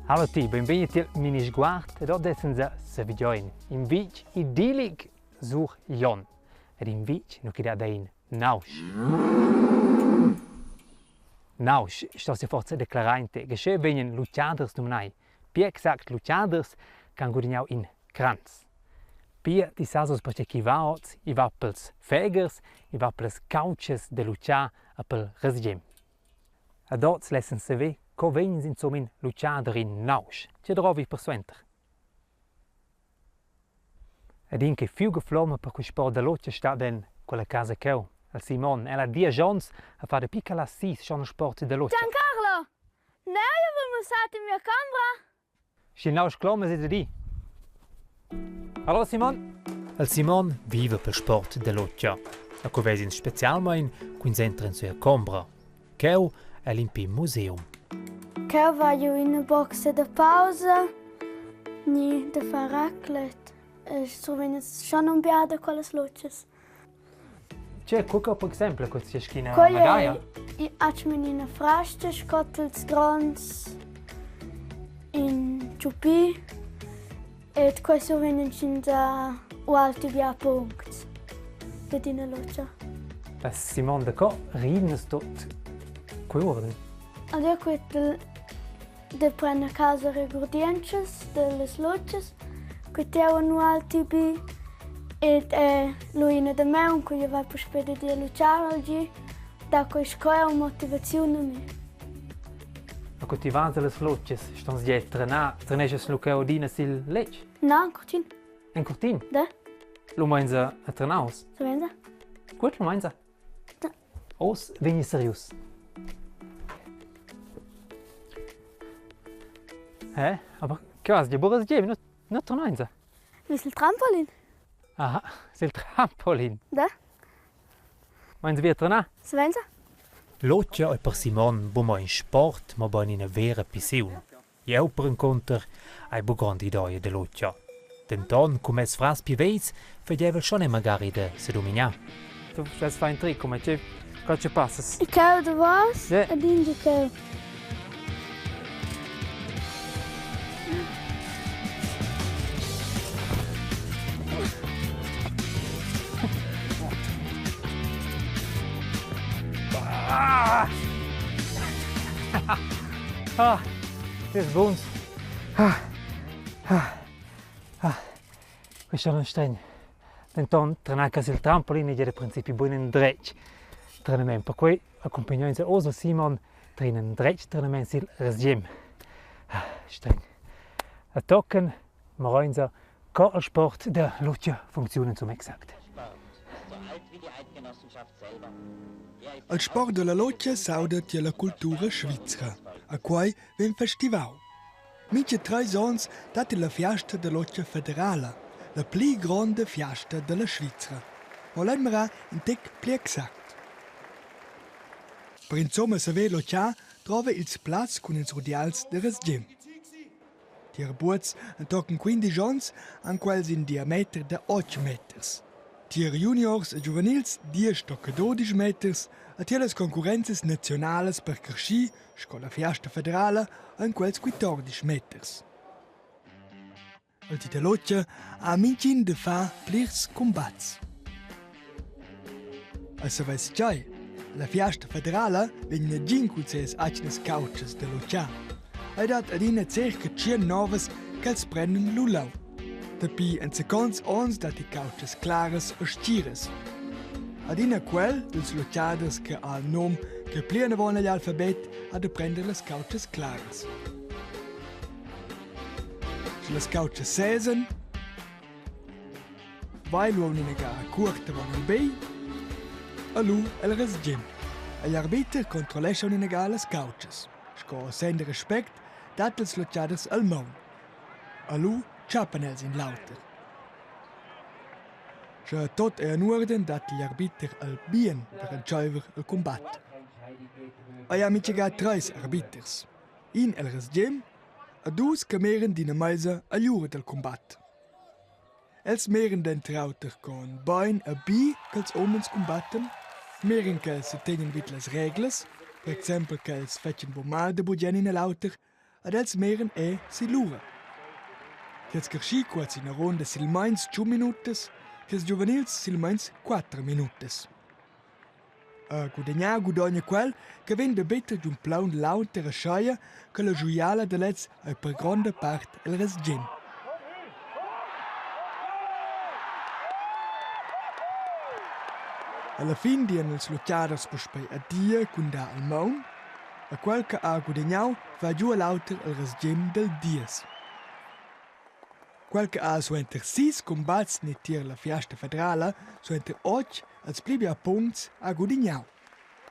Hallo ti, benvegni tiel Minisguard ed oz essens a Sevgein, in vitg idillic sur Jon. Ed in vitg nu chi dat ein nausch. Nausch sto sia forza declarar in te, che sche vegnan luciaders numnai, pia exact luciaders che han gudignau in cranz. Pia ti sas oz perche chi va oz, i va pels fegers, i va pelas cautschas da luciar e pel resgem. Ed oz lessan saver co vegn ins insumma in luciader in nausch, tge drovi persuenter. Ed in che fiuga flomma per quei sport da lotga stat en quella casa cheu. El Simon, el ha diesch onns e fa dapi ch'el ha sis schon il sport da lotga. Giancarlo, neu io vul mussar in mia cambra. Sch'il nausch cloma es da dir. Hallo Simon! Il Simon viva pel sport da lotga. E co ves ins specialmaing cun entrar in sia combra. Cheu è l'impi museum. Cheu va giu ina boxa da pausa ni da far raclette. E survegn schon un bia da quellas lutschas. Tge cucca per exempel questa ciaschina magaia? Quella è ina frasta, scottels gronds, in tschupi ed quei survegn da ualti bia puncts dad ina lutga. Simon, da co rimnas tot quei uorden? Allora quel de prender a casa regurdientschas dellas lutgas, quei teu ualti bi ed è lu ina damaun cu jeu vai puspei da dir luciar al gi, da quei sco motivaziun a mi. Ma cu ti vas allas lutgas, stons gie trenar, treneschas lu cheu adina sil letg? Na, en curtin. En curtin? Da. Lu meinsa a trenaus? Savenza. Gut, lu meinsa. Da. Oz vegni serius. Eh, aber che vas dir? Buras dir, nu nu tornainsa. Vis il trampolin. Aha, sil trampolin. Da. Meins via trenar? Savenza. L'otga ei per Simon buca mo in sport, mobein ina vera pissiun. Jeu perencunter hai buca grond idea dall'otga. Denton, cu mes frars pli vegls fagevel schon è magari da sedumignar. Tu stas far in tric, come che co che passas? Il cheu davos Yeah. ed in giu cheu. Ah! Ah, das buns. Ah, ah, ah. Questo non stregn. Denton trenar cas il trampolin ei da principi buin endretg trenament. Perquei accumpignains oz Simon trin in endretg trenament sil resgim. Stregn. A tochen maroinsa co il sport da lutga funcziuna insumma exact. Il sport dalla lotga s'auda tier la cultura svizra. A quei vegn festivau. Mintga treis onns dat la fiasta da lotga federala, la pli gronda fiasta dalla Svizra. Mo lein mirar in tec pli exact. Per insomma saver lotgar drova ils plazs cun ils rudials da resgim. Tier buots entochen quindisch onns han quels in diameter da otg meters. Tier juniors e giuvenils diesch tocca dudisch meters e tier las concurrenzas naziunalas per carschi sco la fiasta federala ein quels quittordisch meters. Il titelotga ha mintgin da far plirs cumbats. El savess tgei, la fiasta federala vegn negin cun sias atgnas cautschas da lutgar. Ei dat adina circa tschien novas ch'els prenden lu leu. Dapi enzacons onns datti cautschas claras e stgiras. Adina quel dils lutgaders che ha il num che pli anavon egl alfabet ha da prender las cautschas claras. Sche las cautschas sesan, Vai lu aunc ina gara cuorta avon il begl e lu el resgim. Igl arbiter controllescha aunc ina ga las cautschas. Sco segn da respect dat els lutgaders el maun. E lu tschappan els in l'auter. Sche tot ei en uorden dat igl arbiter el bien per entscheiver il cumbat. Ei ha mintgaga treis arbiters. In el resgim e dus che miran d'ina meisa agl ura dal cumbat. Els miran denter auter con bein e bi ch'els umens cumbattan, miran ch'els setegnan vid las reglas, per exempel ch'els fetschien buc mal da bugen in a l'auter, ed els miran era sill'ura. Tiels carschi cuoz ina runda silmeins tschun minutas, tiels giuvenils silmeins quater minutas. A gudagnar gudogna quel che vegn da better giun plaun l'auter ascheia che la schuiala da lez ei per gronda part el resgem. Alla fin dian ils lutgaders puspei adia cun dar il maun, e quel che ha gudagnau va giu a l'auter el resgem dal dies. Quel che ha suenter sis cumbats ni tier la fiasta federala suenter otg als pli bia puncts ha gudignau.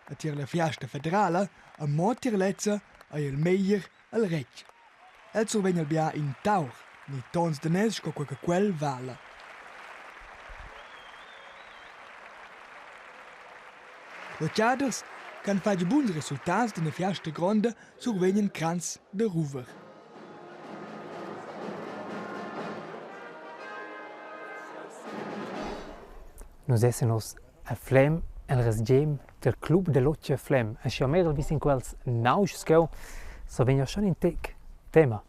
E tier la fiasta federala a mo tier lezza ei il meglier el retg. El survegn el bia in taur, ni tons daners sco quei che quel vala. Lotgaders che han fatg buns resultats d'ina fiasta gronda survegnan cranzs da ruver. Nus essan oz a Flem el resgem dil club da lotga Flem. Aschia mera vis in quels nauschs cheu sa vegn schon in tec tema.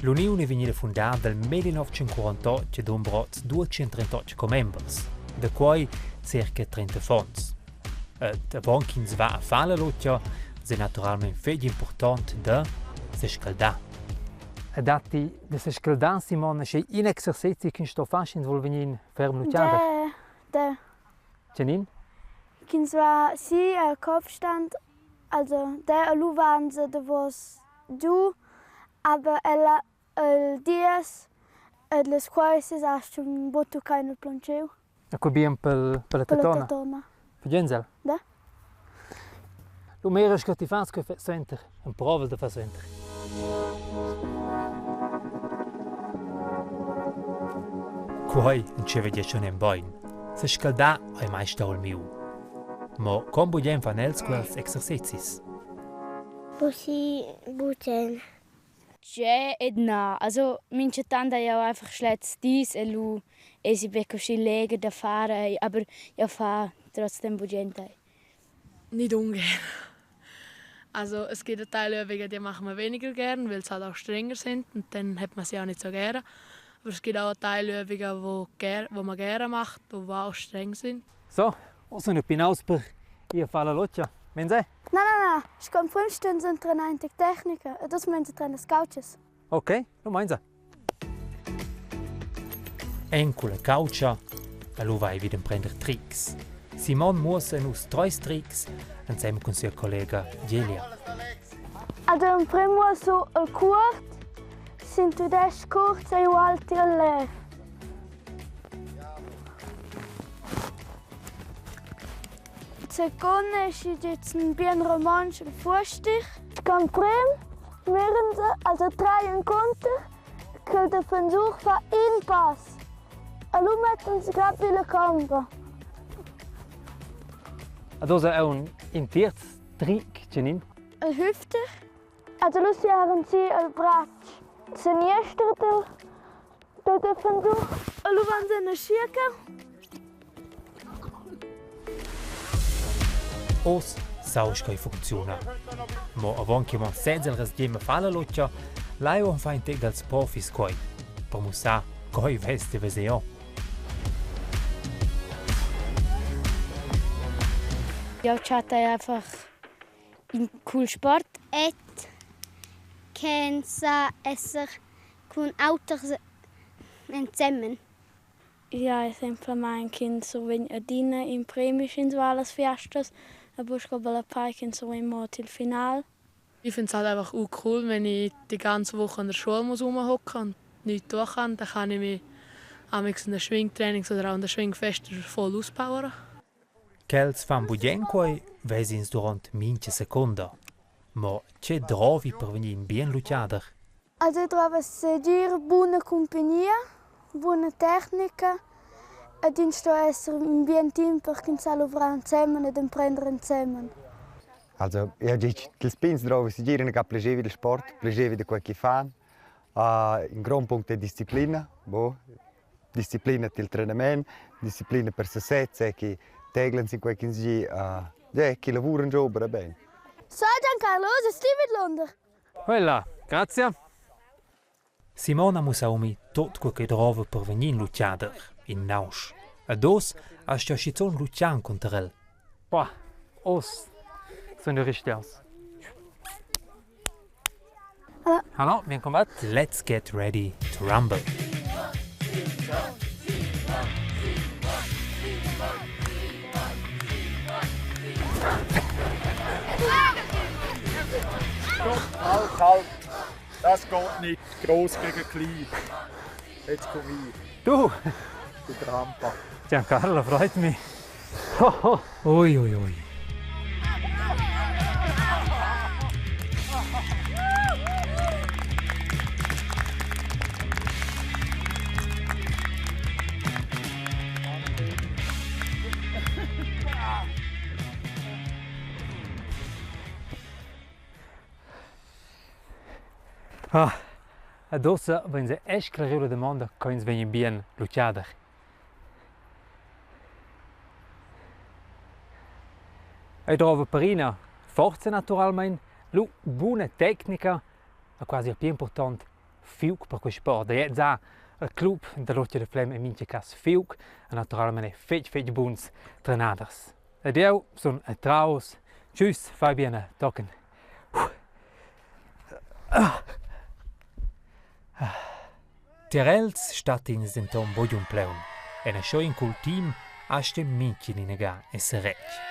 L'uniun è vegnida fundada dal 1948 e dumbra oz 238 commembers, da quai circa 30 affons. Ed avon ch'ins va a far la lotga, sei naturalmein fetg impurtont da sescaldar. E datti da sescaldar, Simona, sche in exercezi ch'ins sto far, sch'ins vul vegnir ferm lutgader? De, de. Tgenin? Ch'ins va si al Kopfstand, also der lu waren se davos giu, aber ella el dies ed les quaisses astgan buc tuccar en il plantschiu. E co bien per la tatona? Per la tatona. Fugenzel? Da. Lu miras che ti fas quei suenter, emprovas da far suenter. Quei entscheiva gie schon en bein. Sescaldar ei mai stau il miu. Mo con bugen fan els quels exercezis? Bussi bugen. Tgè ed na. Also minchatant hai jau einfach schlets dis e lu esi be così leger da far, aber jau fa trotzdem bugen tai. Nicht ungern. Also es gibt Teilübungen, die machen wir weniger gern, weil sie halt auch strenger sind und dann hat man sie auch nicht so gerne. Aber es gibt auch Teilübungen, wo, wo man gerne macht und die auch streng sind. So, ussa nu pinaus per ir a far la lotga. Menze? Na, na, na, sco emprim stuein trenar in tec tecnica ed uss mein trenar las cautschas. Ok, lu meinsa. En culla cautscha, e lu vai vid emprender trics. Simon muossa nus treis trics ensemen cun sia collega Delia. Also emprim muosso il cuort, sin tudestg kurz ei ual tiel lev. Secund es jetzt ein bien romontsch il Fuostich. Emprem miren se also drei encunter ch'el defensur fa in pass. E lu metten se grad illa comba. Ad ossa è un in tierz tric, Cenin? Il hüfter. Also lu siaran si il bratsch seniester del, del defensur. E lu van se in schierca. Oz sau sco ei funcziuna. Mo avon che mon sez el resgem a far la lutga, lai on far in tec dals profis quei, per mussar co ei vess de veser o. Jau chatta einfach in cool sport. Et che sa esser cun auters ensemen. Ja, semplamaing ch'ins survegn adina in premi sch'ins va allas fiastas, e buc sco ballapei ch'ins survegn mo til final. Ich finde es halt einfach auch cool, wenn ich die ganze Woche an der Schule muss rumhocken und nichts tun kann, dann kann ich mich amigs in den Schwingtrainings oder auch in den Schwingfesten voll auspowern. Quels fan bugen quei, ves'ins duront mintga secunda. Mo tge drovi per vegnir in bien lutgader? Also ich trova segir buna cumpagnia, buna tecnica ed ins sto esser in bien team per ch'ins sa luvrar ensemen ed emprender ensemen. Also, ja, gest ils pigns drova segir ina che plaseva il sport, plaseva da quei che fan. In grond punct è disciplina, boh, disciplina til trenament, disciplina per sesez e chi teglan sin quei ch'ins gi, yeah, chi lavuran giò bra bein. So Giancarlo, oz es ti vidlunder. Quella, grazia. Simona mussa mi tot quei che drova per vegnir in lutgader, in nausch. Ed oz astga schizun lutgar cunter el. Boah, oz sun jeu ristiaus. Hallo, bien combat. Let's get ready to rumble. Halt, halt! Das geht nicht. Gross gegen klein. Jetzt komme ich. Du! Der Trampa. Giancarlo, freut mich. Ui, ui, ui. Ah, ed ussa vegn ei sclariu la damonda co ins vegn bien lutgader. Ei drova per ina forza naturalmein, lu buna tecnica e quasi il pli impurtont fiug per quei sport. Ei sa il club da lutga da Flem en mintga cass fiug e naturalmein ei fetg fetg buns trenaders. Ed jeu sun entraus. Tschüss Fabian, tochen. Tier els stat ins denton bugen plaun. Ena sco in cul team astga mintgin inaga esser retg.